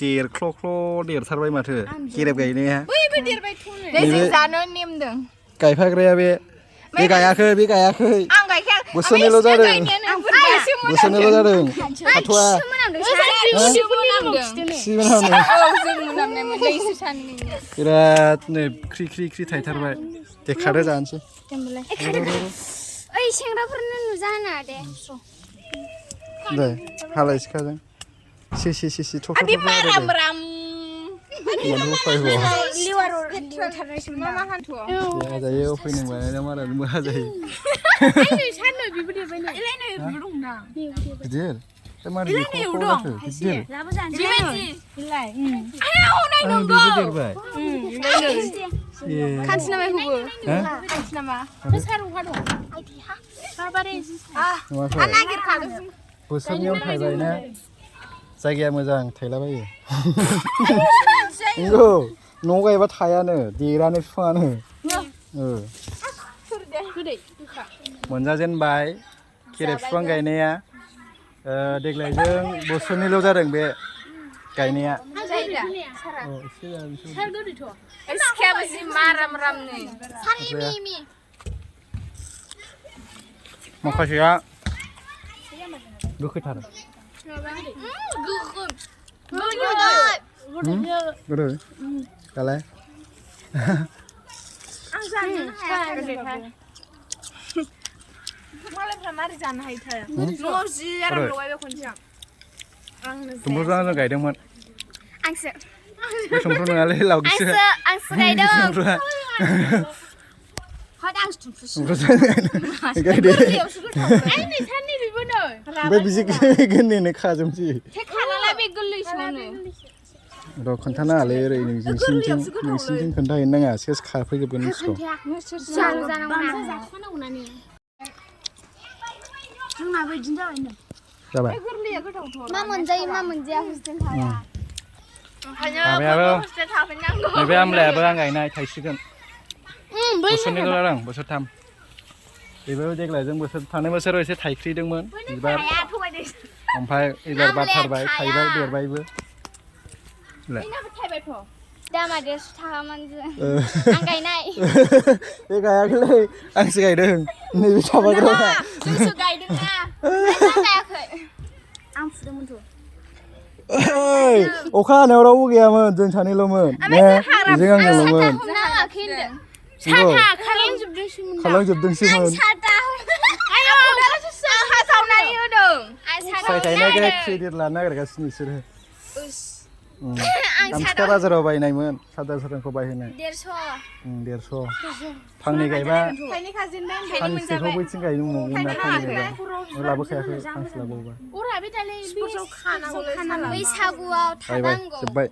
देरख्ल' देरथारबाय माथो गेरेब गायनाया बैबो देरबायथ' नै जानो नेमदों गायफाग्राया बे गायाखै आं गायखाया बोसोरनैल' जादों बोसोरनैल' जादों हाथ'आ बिरादनो ख्रि ख्रि ख्रि थायथारबाय देखादो जानोसै ओइ सेंग्राफोरनो नुजाना दे दे हालाय सिखाजों सि थफ जायो फैनो बानायना मारा मोहा जायो गिदिर मारै बोसोरनियाव थायबाय ना जायगाया मोजां थायलाबायो नंगौ न' गायबा थायानो देरानो बिफाङानो मोनजाजेनबाय खेरे बिफां गायनाया देग्लायजों बोसोरनैल' जादों बे गायनाया माखासेया गोखैथार गोदै दालाय मालायफ्रा मारै जानो हायोथाय न'आव जि आराम लगायबाय खनसे सुमफ्रामजों गायदोंमोन आंसो बे सुमफ्राम नङालै लावगिसो आंसो गायदों ओमफ्राय बिदि गोरलैनो खाजोबसै र' खोन्थानाङालै ओरै नोंसिनिथिं खोन्थाहैनो नाङा सेस खाफैजोबगोन मिथिगौ जाबाय मा मोनजायो मा मोनजाया हस्टेल थाया माबायाबो नैबे आमलायाबो आं गायनाय थायसिगोन बोसोरनैल' जादों बोसोरथाम बेबो देग्लायजों थांनाय बोसोराव एसे थाइख्रिदोंमोन बिबार ओमफ्राय एबार बारथारबाय थाइबाय देरबायबो दामा 150 थाखामोन आं गायनाय बे गायाखैलै आंसो गायदों नैबे थाबाग्राया गायदोंना गायाखै आं फुदोंमोनथ' अखा हानायाव रावबो गैयामोन जों सानैल'मोन ने बेजों आंजोंल'मोन खालामजोबदोंसोमोन फिथाइ थायनायखाय क्रेडिट लानो नागिरगासिनो बिसोरो आमथिखा बाजाराव बायनायमोन सादारखौ बायहोनाय 150 फांनै गायबा फांसेखौ बैथिं गायनो मोनगोन ना फांनै गायबा लाबोखायाखै फांसे लाबोबा बैसागुआव थानांगौ जोब्बाय